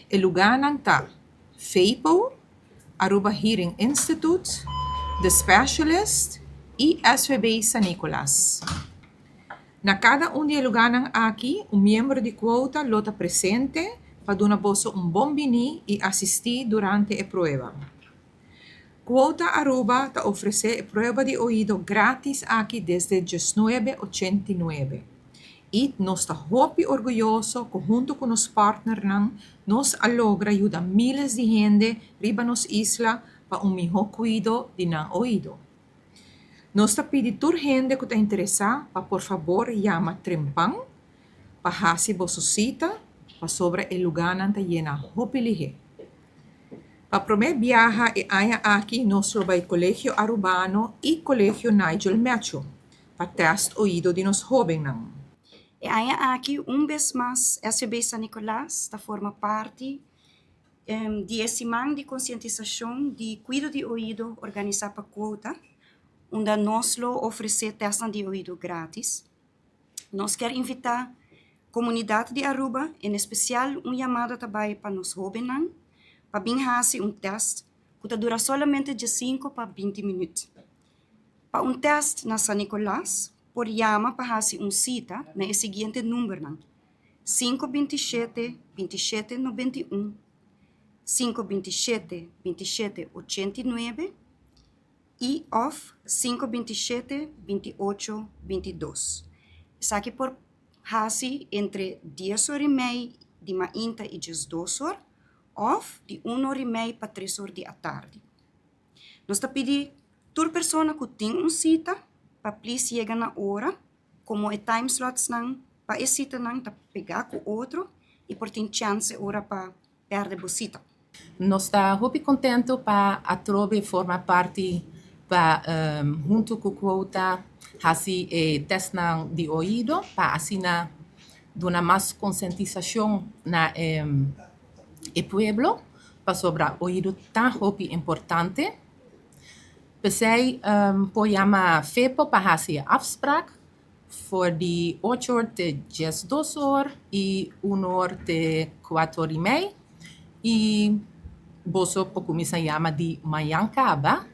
E lugánan ta FEPO, Aruba Hearing Institute, The Specialist i SVB San Nicolas. Na kada un di e lugánan aki un miembro di Quota lo ta presente pa duna boso un bon biní i asistí durante e prueba. Quota Aruba ta ofresé e prueba di oido grátis aki desde 1989 i nos ta hopi orguyoso ku huntu ku nos partnernan nos a logra yuda míles di hende riba nos isla pa un mihó kuido di nan oido. Nos ta pidi tur hende ku ta interesá pa por fabor yama trempan pa hasi boso sita pasobra e lugánan ta yena hopi lihé. Pa promé biaha e aña aki nos lo bai Colegio Arubano i Colegio Nigel Matthew pa tèst oido di nos hóbennan. E aña aki un bes mas SVB San Nicolas ta forma parti di e siman di konsientisashon di kuido di oido organisá pa Quota, unda nos lo ofresé tèstnan di oido grátis. Nos kier invitá komunidat di Aruba, en espesial un yamada ta bai pa nos hóbennan, pa bin hasi un tèst ku ta dura solamente diesinku pa 20 minüt. Pa un tèst na San Nicolas por yama pa hasi un sita na e siguiente numbernan, 527 27 91, 527 27 89 i òf 527 28 22. Esaki por hasi entre 10 or i mei di mainta i 12 or òf di 1 or i mei pa 3 or di atardi. Nos ta pidi tur persona ku tin un sita pa please yega na ora, komo e time slotsnan pa e sitanan ta pegá ku otro i por tin chèns ora pa pèrdè bo sita. Nos ta hopi kontentu pa atrobe forma parti pa huntu ku Quota hasi e tèstnan di oido pa asina duna mas konsientisashon na e pueblo pasobra oido ta hopi importante. P'esei por yama FEPO pa hasi e afsprak for di 8 or te 12 or i 1 or te 4 or i mei i boso por kuminsá yama di mañan kaba.